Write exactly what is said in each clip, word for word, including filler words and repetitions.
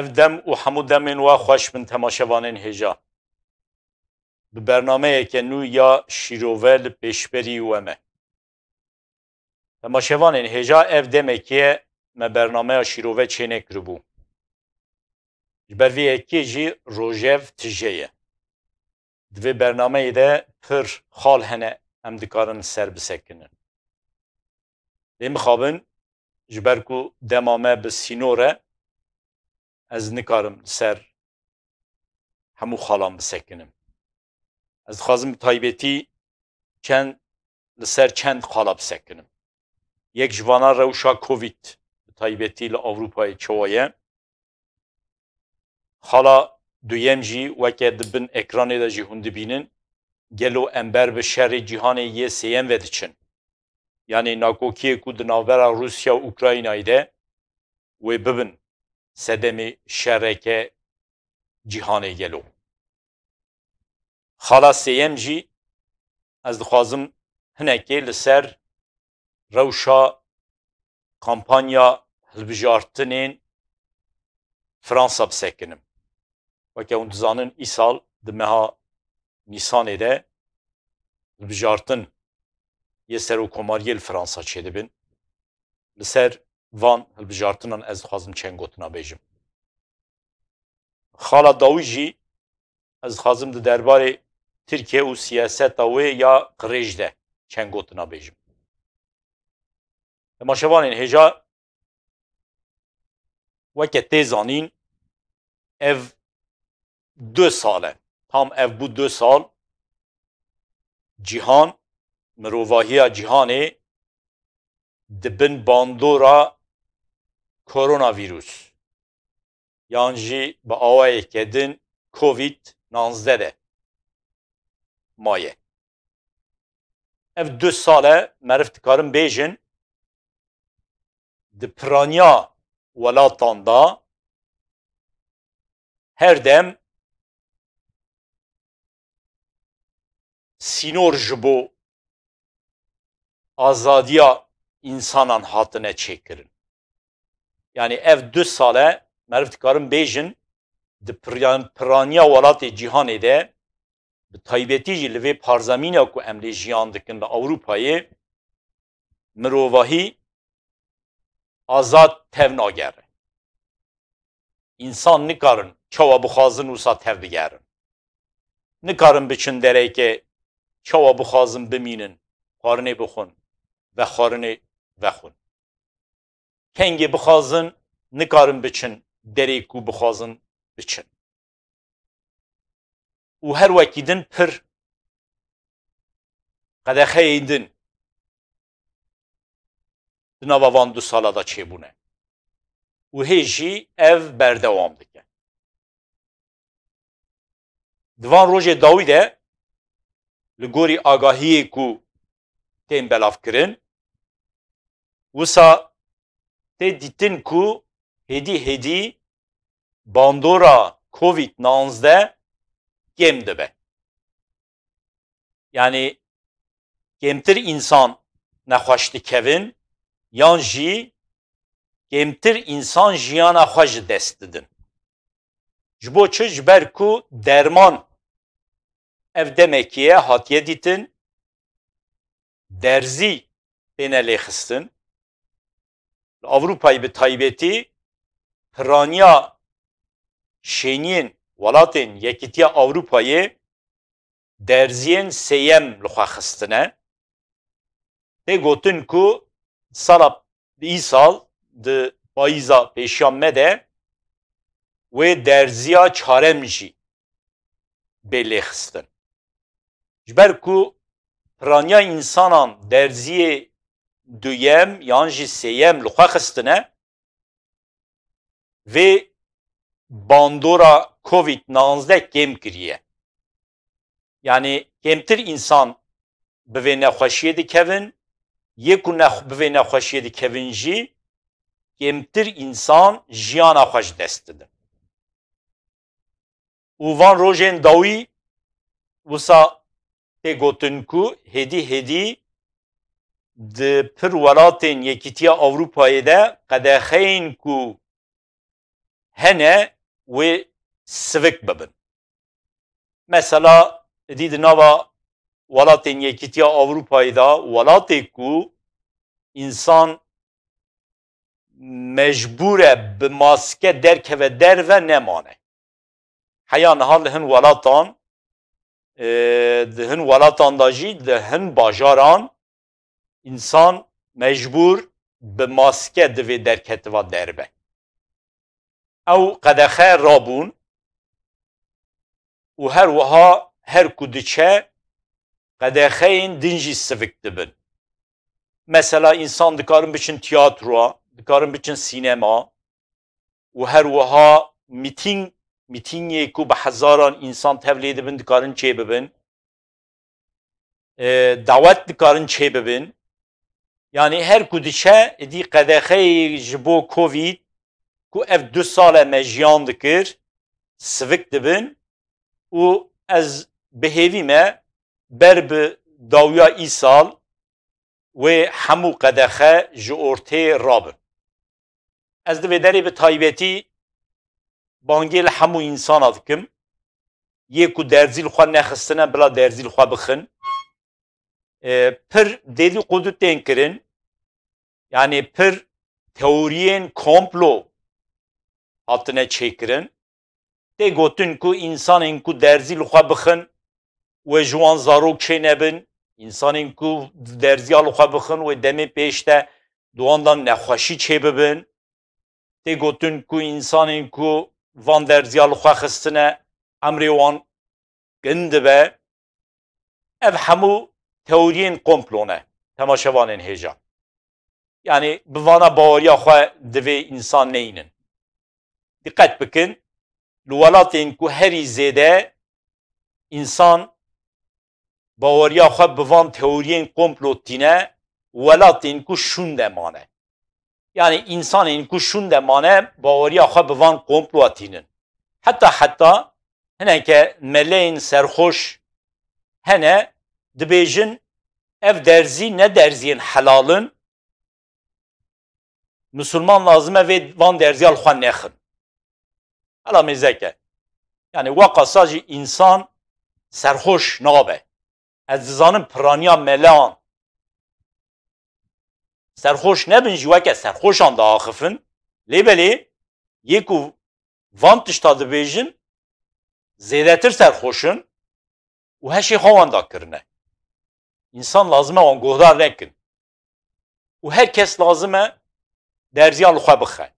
Ev dem û hemû demên we xweş bin temaşevanên hêja. Bi bernameyeke nû ya şîrove li pêşberî we me. Temaşevanên hêja, ev demekê ye me bernameya şîrove çênekiribû. Ji ber vê yekê jî rojev tije ye. Di vê bernameyê de pir xal hene em dikarin li ser bisekinin. Lê mixabin, ji ber ku dema me bi sînor e, ez nikarim li ser hemû xalan bisekinim. Ez dixwazim bi taybetî çend, li ser çend xala bisekinim. Yek ji vana rewşa Covid, bi taybetî li Ewropayê çawa ye. Xala duyem jî, weke di bin ekranê de jî hûn dibînin, gelo em ber bi şerê cîhanê yê sêyem ve diçin? Yanî nakokiyê ku di navbera Rûsya û Ukraynayê de wê bibin sedemê şereke cîhanê gelo? Xala sêyem jî ez dixwazim hinekê li ser rewşa kampanya hilbijartinên Fransa bisekinim. Weke hûn dizanin, îsal di meha Nîsanê de hilbijartin yê serokkomariyê li Fransa çêdibin. Li ser van hilbijartinan ez dixwazim çend gotina bêjim. Xala dawî jî ez dixwazim di derbarê Tirkiye û siyaseta wê ya qirêj de çend gotina bêjim. Temaşevanên hêja, weke tê zanîn, ev du sal e. Tam ev bû du sal. Cîhan, mirovahiya cîhanê di bin bandora koronavîrus, yan jî bi awayeke din Covid navzdeh de maye. Ev du sal e, meriv dikarin bêjin, di piraniya welatan de her dem sînor ji bo azadiya însanan hatine çêkirin. Yanî ev du sal e, meriv dikarin bêjin, di piryan-, piraniya welatê cîhanê de, bi taybetî jî li vê parzemîna ku em lê jiyan dikin li Ewropayê, mirovahî azad tev nagere. Însan nikarin çawa bixwazin wisa tev bigerin. Nikarin biçin dereke çawa bixwazin bimînin, xwarinê bixwin, vexwarinê vexwin. Kengê bixwazin nikarin biçin derê ku bixwazin biçin. Û her wekî din pir qedexeyên din di nava van du sala de çêbûne. Û hê jî ev berdewam dike. Di van rojê dawî de, li gorî agahiyê ku tên belavkirin, wisa tê dîtin ku hêdî hêdî bandora Covid navzdeh kêm dibe. Yanî kêmtir însan nexweş dikevin, yan jî kêmtir însan jiyana xwe ji dest didin. Ji bo çi? Ji ber ku derman, ev demekî ye hatiye dîtin, derzî têne lêxistin. Li Ewropayê bi taybetî piraniya şêniyên welatên Yekîtiya Ewropayê derziyên sêyem li xwe xistine. Tê gotin ku sala, îsal di payîza pêşiya me de wê derziya çarem jî bê lêxistin. Ji ber ku piraniya însanan derziyê duyem yan jî sêyem li xwe xistine, vê bandora Covid navzdeh kêm kiriye. Yanî kêmtir însan bi vê nexweşiyê dikevin, yê ku nex-, bi vê nexweşiyê dikevin jî kêmtir însan jiyana xwe ji dest didin. Û van rojên dawî wisa tê gotin ku hêdî hêdî di pir welatên Yekîtiya Ewropayê de qedexeyên ku hene wê sivik bibin. Mesela, dî di nava welatên Yekîtiya Ewropayê de, welatê ku însan mecbûr e bi maske derkeve derve nemane. Heya niha li hin welatan, e, di hin welatan de jî, di hin bajaran însan mecbûr bi maske divê derketiva derve. Ew qedexe rabûn û her wiha her ku diçe qedexeyên din jî sivik dibin. Mesela însan dikarin biçin tiyatroya, dikarin biçin sînema û her wiha mîtîng, mîtîngê ku bi hezaran însan tevlê dibin dikarin çêbibin. E, dawet dikarin çêbibin. Yanî her ku diçe, êdî qedexeyê ji bo Covid ku ev du sal e me jiyan dikir, sivik dibin û ez bi hêvî me ber bi dawiya îsal wê hemû qedexe ji ortê rabin. Ez di vê derê bi taybetî bangê li hemû însana dikim, yê ku derzî li xwe nexistine, bila derzî li xwe bixin. E, pir dêdî qûdû tên kirin, yanî pir teoriyên komplo hatine çêkirin. Tê gotin ku însanên ku derzî li xwe bixin, wê ji wan zarok çênebin, însanên ku derziya li xwe bixin, wê demê pêş de di wan de nexweşî çêbibin. Tê gotin ku însanên ku van derziya li xwe xistine, emrê wan kin dibe. Ev hemû teoriyên komplo ne, temaşevanên hêja. Yanî bi vana baweriya xwe divê însan neynin. Diqet bikin, li welatên ku herî zêde însan baweriya xwe bi van teoriyên komplo tîne, welatên ku şûnde mane. Yanî însanên ku şûnde mane, baweriya xwe bi van komploa tînin. Heta heta hineke meleyên serxoş hene, dibêjin, ev derzî ne derziyên helal in, misilman lazim e vê van derziya li xwe nexin. Hela mêzeke. Yanî weqasa jî însan serxoş nabe. Ez dizanim piraniya meleyan serxoş nebin jî weke serxoşan diaxifin. Lê belê yê ku van tişta dibêjin zêdetir serxoş in û heşê xwe wan dakirine. Însan lazim e wan guhdar nekin. Û her kes lazim e derziya li xwe bixe.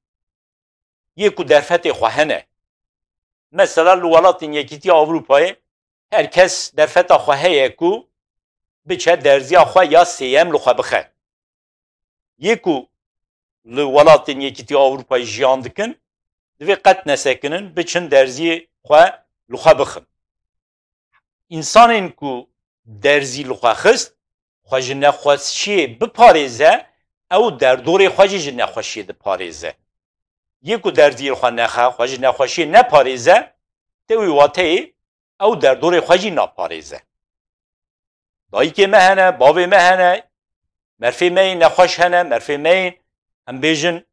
Yê ku derfetê xwe hene. Mesela li welatên Yekîtiya Ewropayê her kes derfeta xwe heye ku biçe derziya xwe ya sêyem li xwe bixe. Yê ku li welatên Yekîtiya Ewropayê jiyan dikin, divê qet nesekinin, biçin derziyê xwe li xwe bixin. Însanên ku derzî li xwe xist, xwe ji nexweşiyê biparêze, ew derdorê xwe jî ji nexweşiyê diparêze. Yê ku derzî li xwe nexe, xwe ji nexweşiyê neparêze, tê wî wateyê ew derdorê xwe jî naparêze. Dayikê me hene, bavê me hene, merfê me yên nexweş hene, merfê me yên, em bêjin,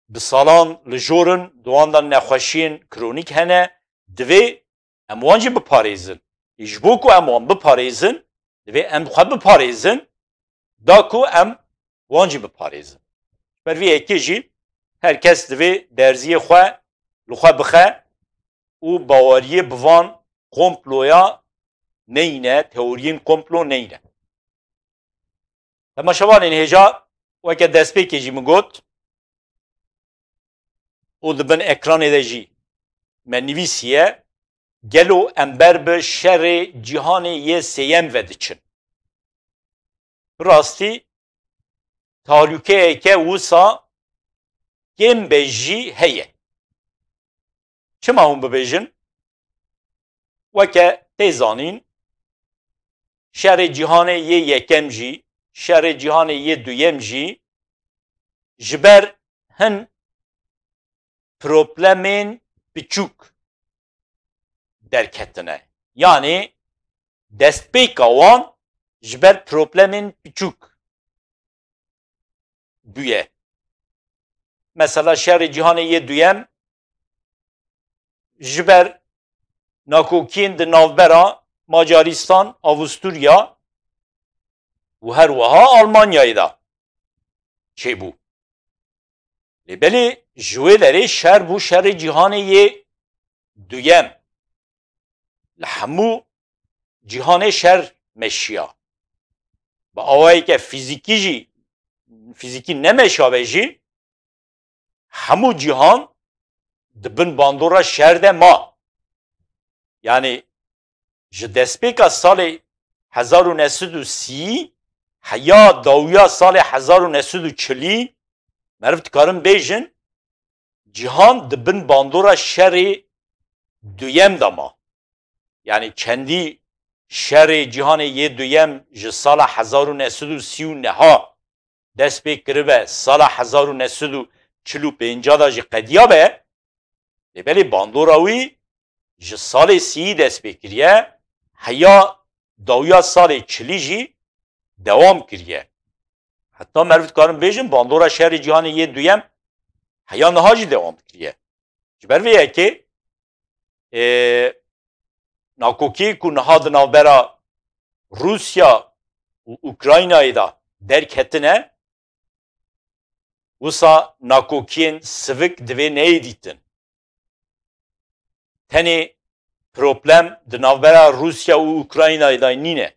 bi salan li jor in, di wan de nexweşiyên kronîk hene, divê em wan jî biparêzin. Ê ji bo ku em wan biparêzin, divê em xwe biparêzin, da ku em wan jî biparêzin. Ji ber vê yekê jî her kes divê derziyê xwe li xwe bixe û baweriyê bi van komploya neyne, teoriyên komplo neyne. Temaşevanên hêja, weke destpêkê jî min got û di bin ekranê de jî me nivîsiye, gelo em ber bi şerê cîhanê yê sêyem ve diçin? Bi rastî, talûkeyeke wisa kêm be jî heye. Çima hûn bibêjin? Weke tê zanîn, şerê cîhanê yê yekem jî, şerê cîhanê yê duyem jî ji ber hin problemên piçûk derketine. Yanî destpêka wan ji ber problemên piçûk bûye. Mesela şerê cîhanê yê duyem ji ber nakokiyên di navbera Macaristan, Avusturya û her wiha Almanyayê de çêbû. Lê belê ji wê derê şer bû şerê cîhanê yê duyem. Li hemû cîhanê şer meşiya. Bi awayeke fîzîkî jî, fîzîkî nemeşabe jî, hemû cîhan di bin bandora şer de ma. Yanî ji destpêka salê hezar û neh sed û sî heya dawiya salê hezar û neh sed û çilî, meriv dikarin bêjin, cîhan di bin bandora şerê duyem de ma. Yanî çendî şerê cîhanê yê duyem ji sala hezar û neh sed û sî û neh dest pê kiribe, sala hezar û neh sed û çil û pênc de jî qediyabe, lê belê bandora wî ji salê sîyî dest pê kiriye, heya dawiya salê çilî jî dewam kiriye. Heta meriv dikarin bêjin, bandora şerê cîhanê yê duyem heya niha jî dewam kiriye. Ji ber vê yekê, ê, nakokiyê ku niha di navbera Rûsya û Ukraynayê de derketine, wisa nakokiyên sivik divê neyê dîtin. Tenê problem di navbera Rûsya û Ukraynayê de nîne.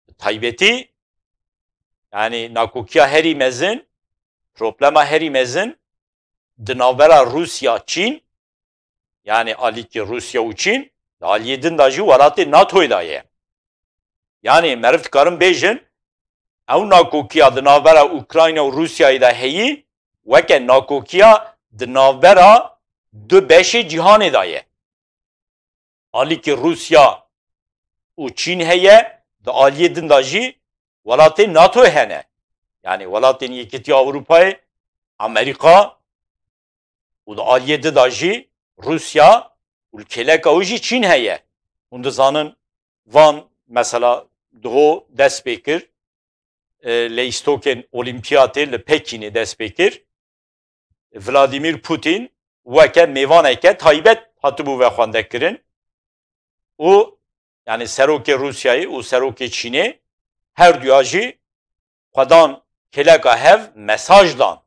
Bi taybetî, yanî nakokiya herî mezin, problema herî mezin di navbera Rûsya, Çîn, yanî alîkî Rûsya û Çîn, di aliyê din de jî welatê NATOyê de ye. Yanî meriv dikarin bêjin, ew nakokiya di navbera Ukrayna û Rûsyayê de heyî, weke nakokiya di navbera du beşê cîhanê de ye. Alîkî Rûsya û Çîn heye, di aliyê din de jî welatên NATOyê hene. Yanî welatên Yekîtiya Ewropayê, Amerîka û di aliyê din de jî Rûsya û li kêleka wî jî Çîn heye. Hûn dizanin van mesela diho dest pê kir, e, leyîstokên Olîmpiyatê li Pekînê dest pê kir. Vladimir Putin weke mêvaneke taybet hatibû vexwendekirin û, yanî serokê Rûsyayê û serokê Çînê her duya jî xwedan kêleka hev mesaj dan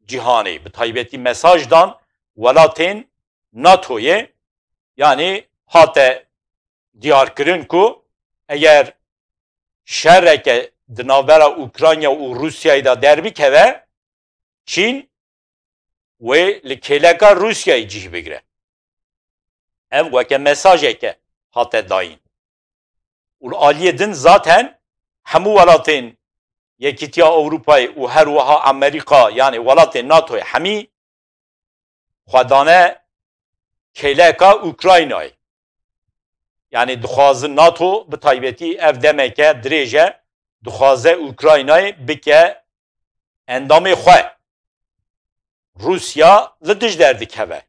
cîhanê, bi taybetî mesaj dan welatên NATOyê, yanî hate diyarkirin ku eger şereke di navbera Ukrayna û Rûsyayê de derbikeve, Çîn wê li kêleka Rûsyayê cih bigire. Ev weke mesajeke hate dayîn. Û li aliyê din zaten hemû welatên Yekîtiya Ewropayê û her wiha Amerîka, yanî welatên NATOyê hemî xwe dane kêleka Ukraynayê. Yanî dixwazin NATO bi taybetî ev demeke dirêj e, dixwaze Ukraynayê bike endamê xwe. Rûsya li dij derdikeve.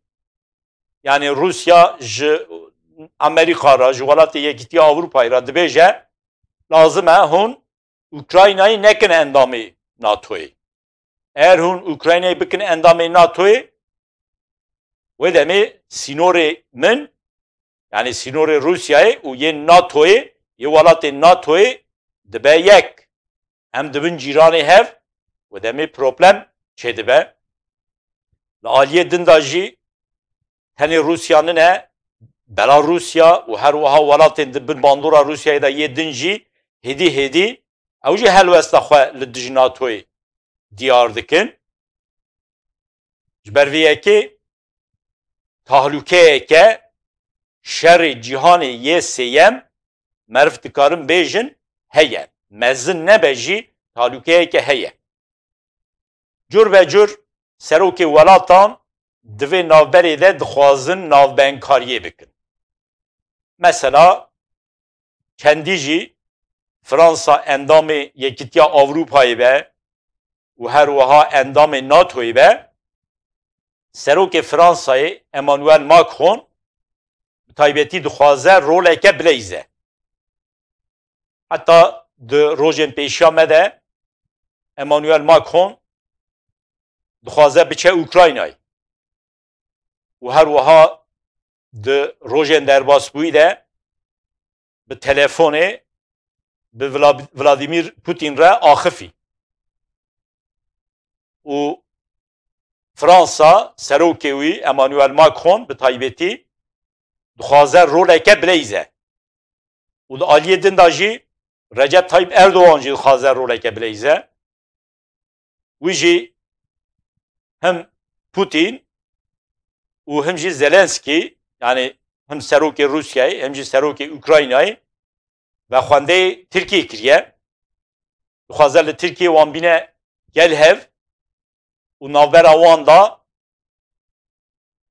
Yanî Rûsya ji Amerîka re, ji welatê Yekîtiya Ewropayê re dibêje, lazim e hûn Ukraynayê nekin endamê NATOyê. Eger hûn Ukraynayê bikin endamê NATOyê, wê demê sînorê min, yanî sînorê Rûsyayê û yên NATOyê, yê welatên NATOyê dibe yek. Em dibin cîranê hev, wê demê problem çêdibe. Li aliyê din de jî tenê Rûsya nine, Belarûsya û her wiha welatên di bin bandora Rûsyayê de yê din jî hêdî hêdî ew jî helwesta xwe li dij NATOyê diyar dikin. Ji ber vê yekê tahlûkeyeke şerê cîhanê yê sêyem meriv dikarin bêjin heye. Mezin nebe jî tahlûkeyeke heye. Cur be cur serokê welatan di vê navberê de dixwazin navbengkariyê bikin. Mesela çendî jî Fransa endamê Yekîtiya Ewropayê be û her wiha endamê NATOyê be, serokê Fransayê Emmanuel Macron bi taybetî dixwaze roleke bileyze. Heta di rojên pêşiya me de Emmanuel Macron dixwaze biçe Ukraynayê. û her wiha di rojên derbasbûyî de bi telefonê bi Vla-, Vladimir Putin re axifî. Û Fransa, serokê wî Emmanuel Macron bi taybetî dixwaze roleke bileyze. Û di aliyê din de jî Recep Tayyip Erdogan jî dixwaze roleke bileyze. Wî jî hem Putin û hem jî Zelenskî, yanî hem serokê Rûsyayê hem jî serokê Ukraynayê vexwendeyê Tirkiyê kiriye. Dixwaze li Tirkiyê wan bîne gel hev û navbera wan da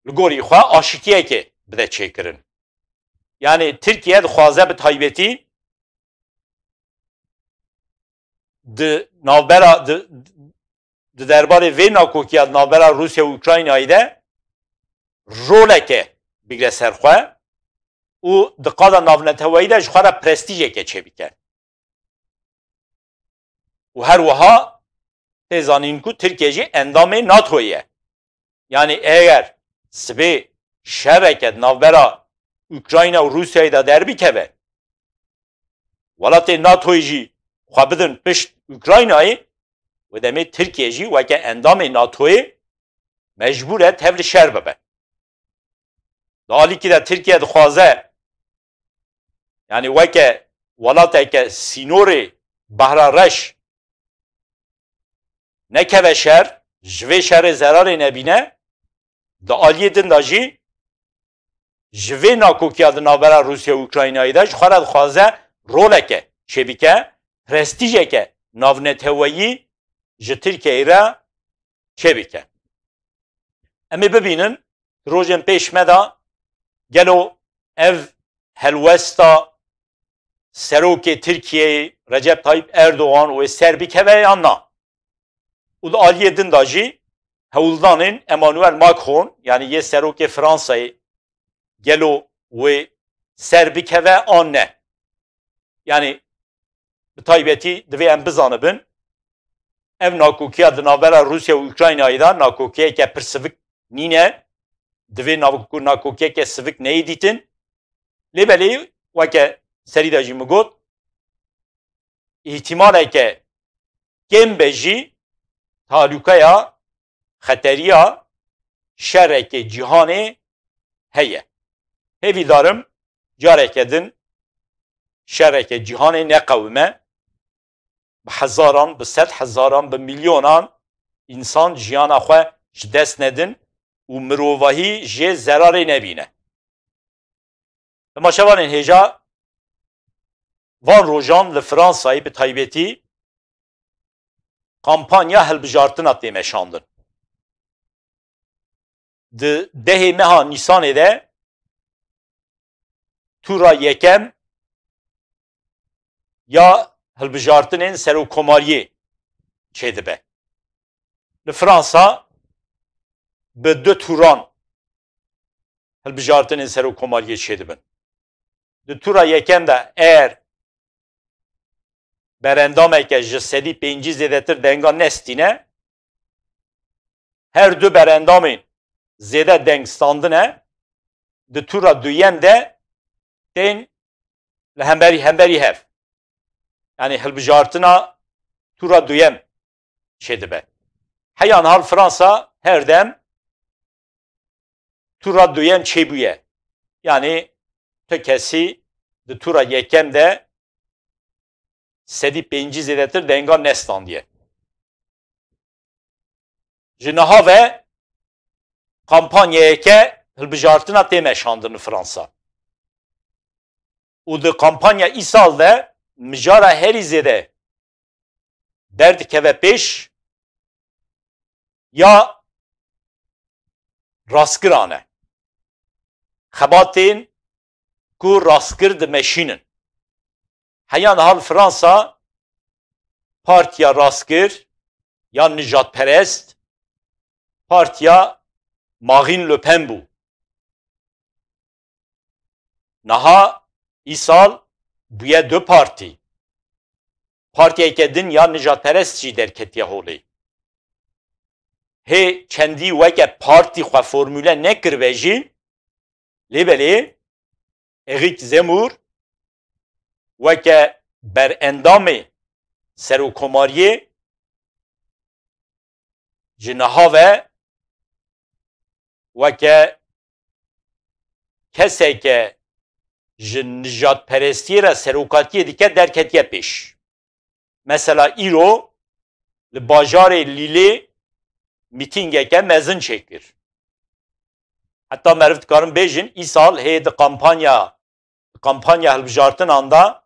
li gorî xwe aşitiyekê bide çêkirin. Yanî Tirkiye dixwaze bi taybetî di navbera, di, di derbarê vê nakokiya di navbera Rûsya û Ukraynayê de roleke bigre ser xwe û di qada navneteweyî de ji xwe re prestîjeke çêbike. Û her wiha tê zanîn ku Tirkiye jî endamê NATOyê ye. Yanî eger sibê şereke di navbera Ukrayna û Rûsyayê de derbikeve, welatê NATOyê jî xwe bidin pişt Ukraynayê, wê demê Tirkiye jî weke endamê NATOyê mecbûr e tev li şer bibe. Di alîkî de Tirkiye dixwaze, yanî weke welateke sînorê Behra Reş nekeve şer, ji vê şerê zerarê nebîne, di aliyê din de jî ji vê nakokiya di navbera Rûsya û Ukraynayê de ji xwe re dixwaze roleke çêbike, prestîjeke navneteweyî ji Tirkiyeyê re çêbike. Em ê bibînin, di rojên pêş me de gelo ev helwesta serokê Tirkiyeyê Recep Tayyip Erdogan wê ser bikeve yan na? Û di aliyê din de jî hewldanên Emmanuel Macron, yanî yê serokê Fransayê, gelo wê ser bikeve an ne? Yanî bi taybetî divê em bizanibin, ev nakokiya di navbera Rûsya û Ukraynayê de nakokiyeke pir sivik nîne, divê nav-, nakokiyeke sivik neyê dîtin. Lê belê weke serî de jî min got, îhtimaleke kêm be jî talûkeya, xeteriya şerekê cîhanê heye. Hêvîdarim careke din şerekê cîhanê neqewime, bi hezaran, bi sed hezaran, bi milyonan însan jiyana xwe ji dest nedin û mirovahî jê zerarê nebîne. Temaşevanên hêja, van rojan li Fransayê bi taybetî kampanya hilbijartina tê meşandin. Di dehê meha Nîsanê de tûra yekem ya hilbijartinên serokkomariyê çêdibe. Li Fransa bi du tûran hilbijartinên serokkomariyê çêdibin. Di tûra yekem de eger berendameke ji sedî pêncî zêdetir dengan nestîne, her du berendamên zêde deng standine di tûra duyem de tên li hemberî, hemberî hev. Yanî hilbijartina tûra duyem çêdibe. Heya niha li Fransa her dem tûra duyem çêbûye. Yanî tu kesî di tûra yekem de sedî pêncî zêdetir dengan nestandiye. Ji niha ve kampanyayeke hilbijartina tê meşandin li Fransa. Û di kampanya îsal de mijara herî zêde derdikeve pêş ya rastgiran e. Xebatên ku rastgir dimeşînin. Heya niha li Fransa partiya rastgir ya nijadperest, partiya Marine Le Pen bû. Niha îsal bûye du partî. Partiyeke din ya nijadperest jî derketiye holê. hê çendî weke partî xwe formûle nekiribe jî, lê belê Eric Zemmour weke berendamê serokkomariyê ji niha ve weke keseke ji nijadperestiyê re serokatiyê dike derketiye pêş. Mesela îro li bajarê Lîlê mîtîngeke mezin çêkir. Heta meriv dikarin bêjin, îsal hê di kampanya, di kampanya hilbijartinan de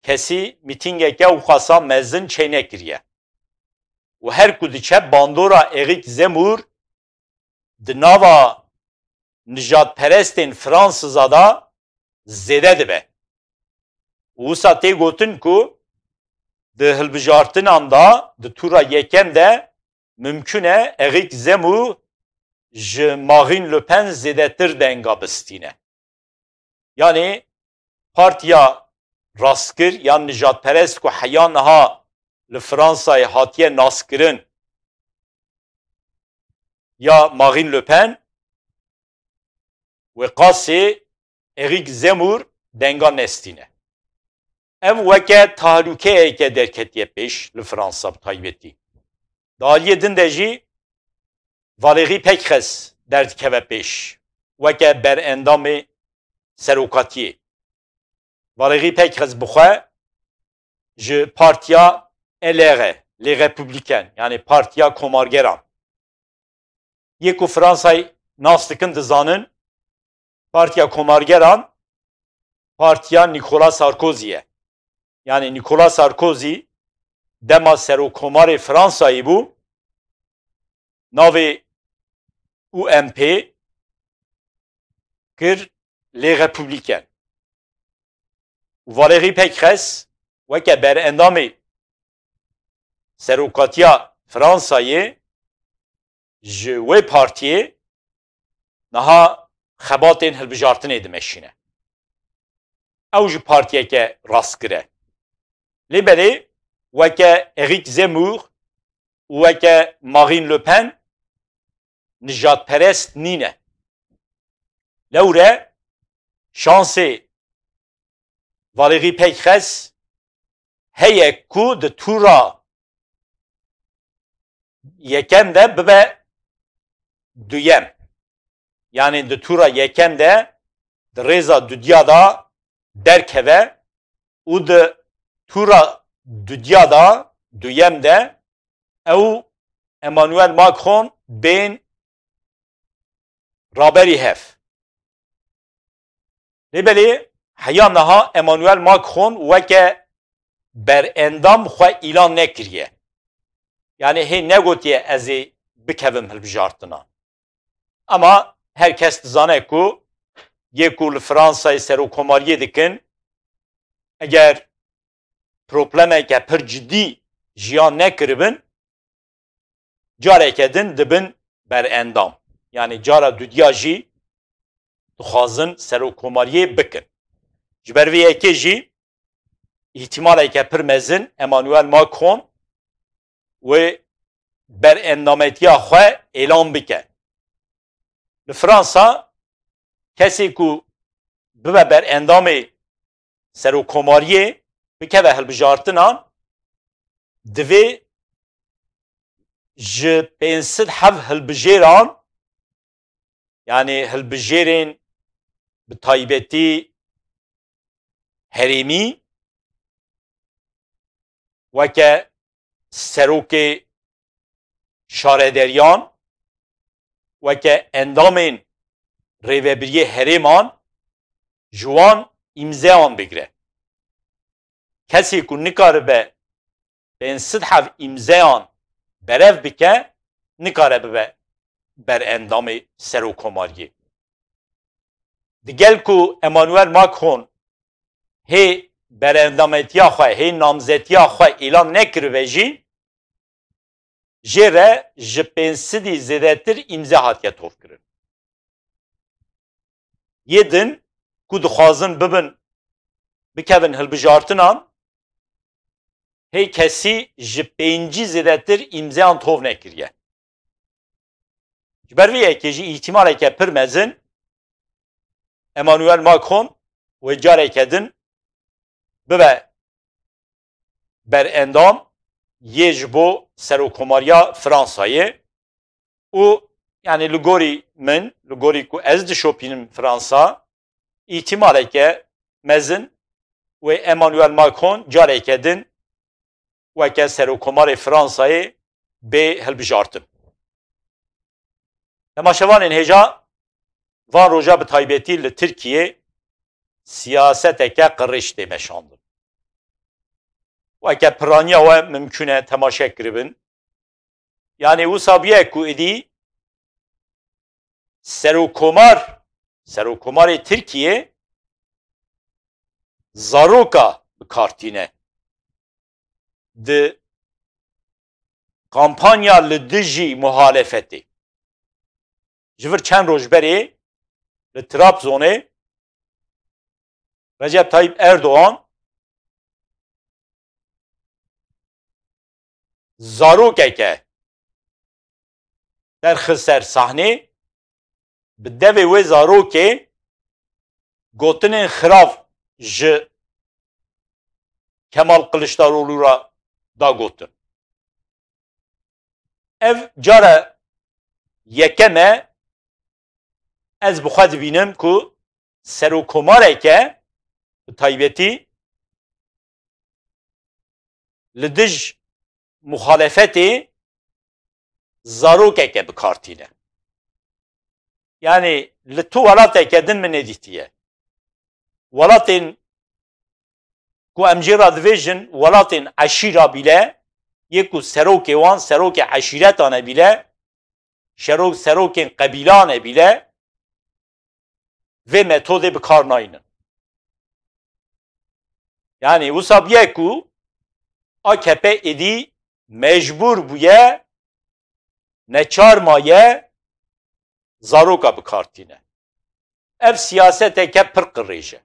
kesî mîtîngeke wixasa mezin çênekiriye. Û her ku diçe bandora Eric Zemmour di nava nijadperestên Fransiza de zêde dibe. Û wisa tê gotin ku di hilbijartinan de di tûra yekem de mimkûn e Eric Zemmour ji Marine Le Pen zêdetir denga bistîne. Yanî partiya rastgir yan nijadperest ku heya niha li Fransayê hatiye naskirin ya Marine Le Pen, wê qasê Eric Zemmour denga nestîne. Ev weke tahlûkeyeke derketiye pêş li Fransa bi taybetî. Di aliyê din de jî Valérie Pécresse derdikeve pêş weke berendamê serokatiyê. Valérie Pécresse bi xwe ji partiya L R e, Les Républicains, yanî Partiya Komargeran. Yê ku Fransayê nas dikin, dizanin, Partiya Komargeran partiya Nicolas Sarkozy ye. Yanî Nicolas Sarkozy dema serokkomarê Fransayê bû, navê U M P kir Les Républicains. Û Valérie Pécresse weke berendamê serokatiya Fransayê ji wê partiyê niha xebatên hilbijartinê dimeşîne. Ew jî partiyeke rastgir e. Lê belê weke Eric Zemmour û weke Marine Le Pen nijadperest nîne. Lewre şansê Valérie Pécresse heye ku di tûra yekem de bibe duyem. Yanî di tûra yekem de di rêza dudiya de derkeve û di tûra dudiya de, duyem de, ew Emmanuel Macron bên raberî hev. Lê belê heya niha Emmanuel Macron weke berendam xwe îlan nekiriye. Yanî hê negotiye ez ê bikevim hilbijartina. Ama her kes dizane ku yê ku li Fransayê serokkomariyê dikin, eger problemeke pir cidî jiyan nekiribin, careke din dibin berendam. Yanî cara dudiya jî dixwazin serokkomariyê bikin. Ji ber vê yekê jî îhtimaleke pir mezin Emmanuel Macron wê berendametiya xwe êlan bike. Li Fransa kesê ku bibe berendamê serokkomariyê, bikeve hilbijartinan, divê ji pênc sed hev hilbijêran, yanî hilbijêrên bi taybetî herêmî, weke serokê şarederiyan, weke endamên rêvebiriyê herêman ji wan îmzeyan bigire. Kesê ku nikaribe pênc sed hev îmzeyan berev bike, nikare bibe berendamê serokkomariyê. Digel ku Emmanuel Macron hê berendametiya xwe, hê namzetiya xwe îlan nekiribe jî, jê re ji pênc sedî zêdetir îmze hatiye tovkirin. Yê din ku dixwazin bibin, bikevin hilbijartinan, hê kesî ji pêncî zêdetir îmzeyan tov nekiriye. Ji ber vê yekê jî îhtimaleke pir mezin Emmanuel Macron wê careke din bibe berendam yê ji bo serokkomariya Fransayê û, yani, li gorî min, li gorî ku ez dişopînim Fransa, îhtimaleke mezin wê Emmanuel Macron careke din weke serokkomarê Fransayê bê hilbijartin. Temaşevanên hêja, van roja bi taybetî li Tirkiyê siyaseteke qirêj tê meşandin. Weke piraniya we mimkûn e temaşe kiribin. Yani wisa bûye ku êdî serokkomar, serokkomarê Tirkiyê zaroka bi kar tîne di kampanya li dijî muhalefetê. Ji vir çend roj berê li Trabzonê Recep Tayyip Erdoğan zarokeke derxist ser sahnê, bi devê wê zarokê gotinên xirav ji Kemal Kılıçdaroğlu re da gotin. Ev cara yekem e ez bi xwe dibînim ku serokkomareke bi taybetî li dij muxalefetê zarokeke bi kar tîne. Yani li tu welateke din min nedîtiye. Welatên ku em jê re dibêjin welatên eşîra bîle, yê ku serokê wan serokê eşîretan e bîle, şero-, serokên qebîlan e bîle, vê metodê bi kar naynin. Yani wisa bûye ku A K P êdî mecbûr bûye, neçar maye zaroka bi kar tîne. Ev siyaseteke pir qirêj e.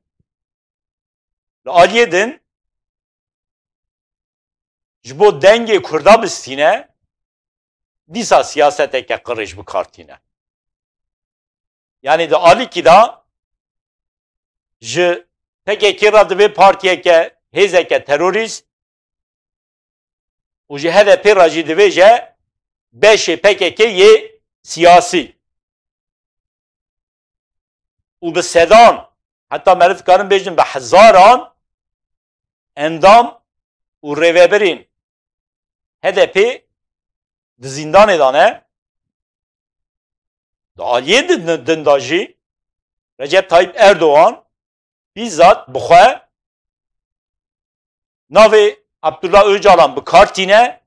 Li aliyê din ji bo dengê Kurda bistîne, dîsa siyaseteke qirêj bi kar tîne. Yani di alîkî de ji P K K re divê partiyeke, hêzeke terorîst û ji H D P re jî divêje beşê P K K yê siyasî. Û bi sedan, heta meriv dikarin bêjin bi hezaran endam û rêvebirên H D P di zîndanê de ne. Di aliyê din, din de jî Recep Tayyip Erdoğan bîzzat bi xwe navê Abdullah Ocalan bi kar tîne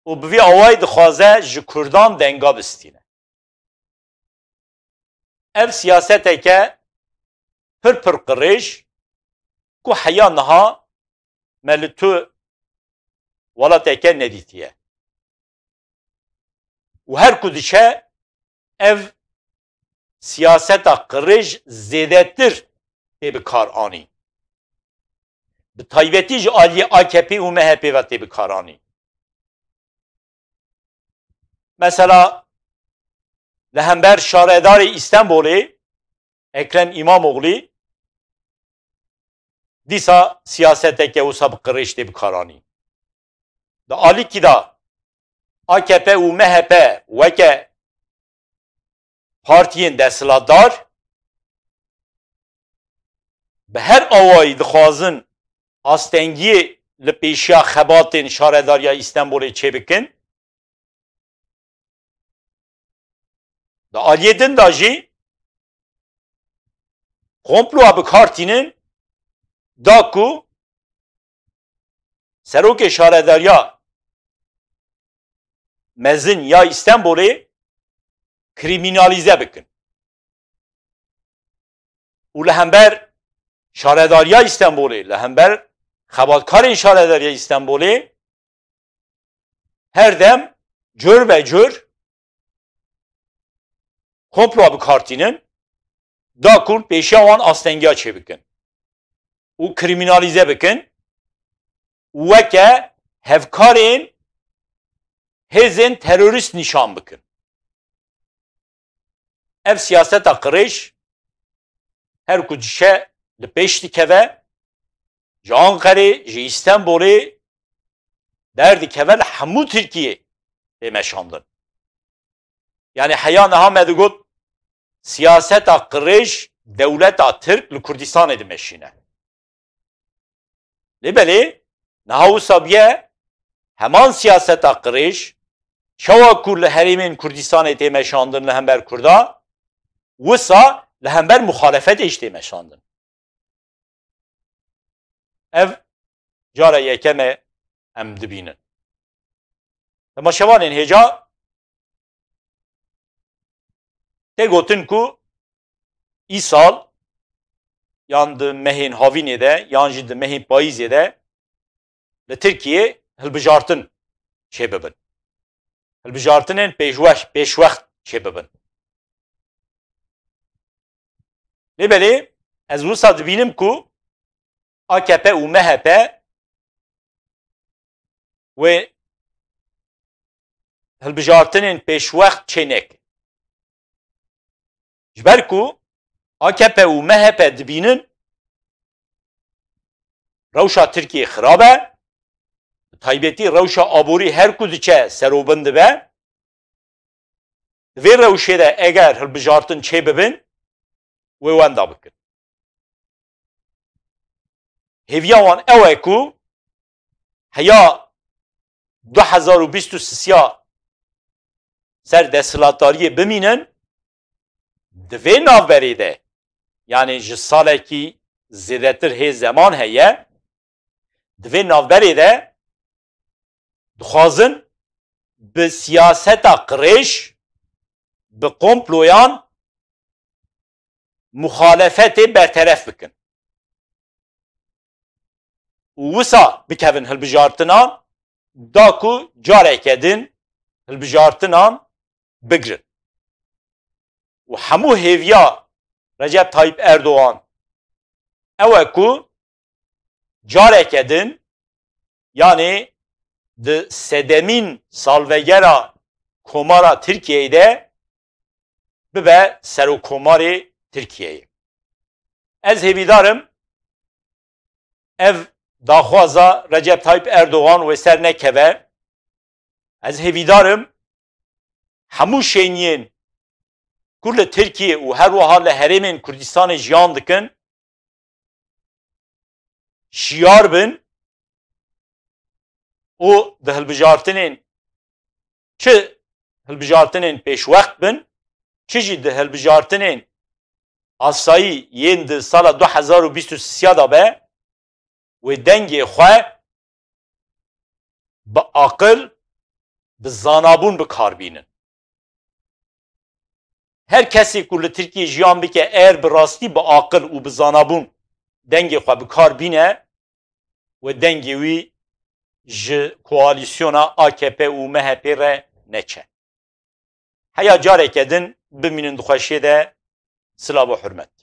û bi vî awayî dixwaze ji Kurdan denga bistîne. Ev siyaseteke pir pir qirêj ku heya niha me li tu welateke nedîtiye. Û her ku diçe ev siyaseta qirêj zêdetir tê bi kar anî. Bi taybetî ji aliyê A K P û M H P ve tê bi kar anî. Mesela li hember şaredarê Îstenbolê Ekrem Îmamoglî dîsa siyaseteke wisa bi qirêj tê bi kar anî. Di alîkî de A K P û M H P weke partiyên desthilatdar bi her awayî dixwazin astengiyê li pêşiya xebatên Şaredariya Îstenbolê çêbikin. Di aliyê din de jî komploya bi kar tînin da ku serokê şaredariya mezin ya Îstenbolê krîmînalîze bikin. Û li hember Şaredariya Îstenbolê, li hember xebatkarên Şaredariya Îstenbolê her dem cur be cur komplo bi kar tînin, da ku pêşiya wan astengiya çêbikin û krîmînalîze bikin û weke hevkarên hêzên terorîst nîşan bikin. Ev siyaseta qirêj her ku dişe li pêş dikeve, ji Anqerê, ji Îstenbolê derdikeve li hemû Tirkiyê tê meşandin. Yanî heya niha me digot, siyaseta qirêj dewleta Tirk li Kurdistanê dimeşîne. Lê belê, niha wisa bûye heman siyaseta qirêj, çawa ku li herêmên Kurdistanê tê meşandin li hember Kurda, wisa li hember muxalefetê jî tê meşandin. Ev cara yekem e em dibînin. Temaşevanên hêja, tê gotin ku îsal yan di mehên havînê de yan jî di mehên payîzê de li Tirkiyê hilbijartin çêbibin. Hilbijartinên pêşweş, pêşwext çêbibin. Lê belê ez wisa dibînim ku A K P û M H P wê hilbijartinên pêşwext çênekin. Ji ber ku A K P û M H P dibînin rewşa Tirkiyê xirab e, bi taybetî rewşa aborî her ku diçe serobin dibe, di vê rewşê de eger hilbijartin çêbibin, wê wenda bikin. Hêviya wan ew e ku heya du hezar û bîst û sisiya ser desthilatdariyê bimînin, di vê navberê de, yanî ji salekî zêdetir hê zeman heye, di vê navberê de dixwazin bi siyaseta qirêj, bi komployan muxalefetê berteref bikin û wisa bikevin hilbijartinan, da ku careke din hilbijartinan bigrin. Û hemû hêviya Recep Tayyip Erdogan ew e ku careke din, yanî di sedemîn salvegera Komara Tirkiyeyê de bibe Serokkomarê Tirkiyeyê. Ez hêvîdar im ev daxwaza Recep Tayyip Erdogan wê ser nekeve. Ez hêvîdar im hemû şêniyên ku li Tirkiyê û her wiha li herêmên Kurdistanê jiyan dikin, şiyar bin û di hilbijartinên, çi hilbijartinên pêşwext bin, çi jî di hilbijartinên asayî yên di sala du hezar û bîst û sisiya de be, wê dengê xwe bi aqil, bi zanabûn bi kar bînin. Her kesê ku li Tirkiyê jiyan bike, eger bi rastî, bi aqil û bi zanabûn dengê xwe bi kar bîne, wê dengê wî ji koalîsyona A K P û M H P re neçe. Heya careke din bimînin di xweşiyê de. Silav û hurmet.